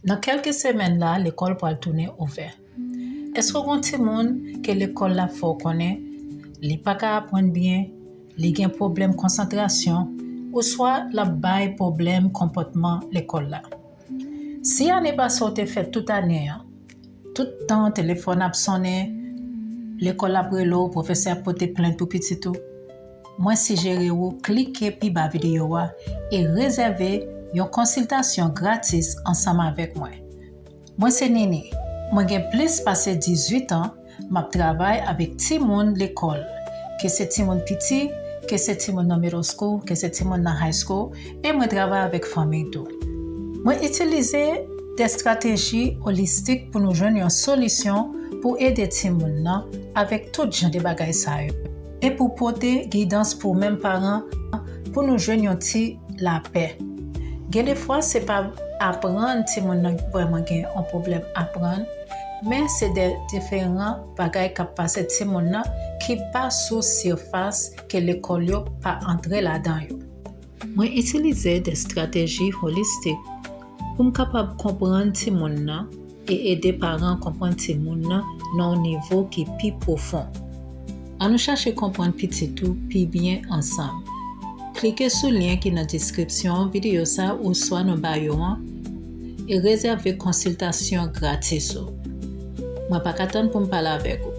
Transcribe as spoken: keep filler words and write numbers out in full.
Nan kèlke semèn la, lekòl pral tounen ouvè. Èske w gen yon timoun ke lekòl la fè w konnen li pa ka aprann byen, li gen pwoblèm konsantrasyon, oswa l ap bay pwoblèm konpòtman lekòl la? Si ane pase w te fè tout ane an, tout tan telefòn ap sonnen, lekòl ap rele w, pwofesè ap pote plent pou pitit ou, mwen sijere w klike pi ba videyo a e rezève yon konsiltasyon gratis ansanm avèk mwen. Mwen se Nini. Mwen gen plis pase dizuit an, m ap travay avèk timoun lekòl, ke se timoun piti, ke se timoun nan middle school, ke se timoun nan high school, e mwen travay avèk fanmi tou. Mwen itilize de estrateji olistik pou nou jwenn yon solisyon pou ede timoun nan avèk tout jan de bagay sa yo, e pou pote gidans pou menm paran pou nou jwenn yon ti lapè. Gen de fwa, se pa aprann timoun nan vrèman gen yon pwoblèm aprann, men se de diferan bagay k ap pase timoun nan ki pa sou sifas ke lekòl yo pa antre ladan yo. Mwen itilize de estrateji olistik pou m kapab konprann timoun nan e ede paran konprann timoun nan nan yon nivo ki pi pwofon. Ann nou chache konprann pitit ou pi byen ansanm. Klike sou lyen ki nan deskripsyon videyo sa oswa nan bayo an e rezève konsiltasyon gratis ou. Mwen pa ka tann pou m pale avèk ou.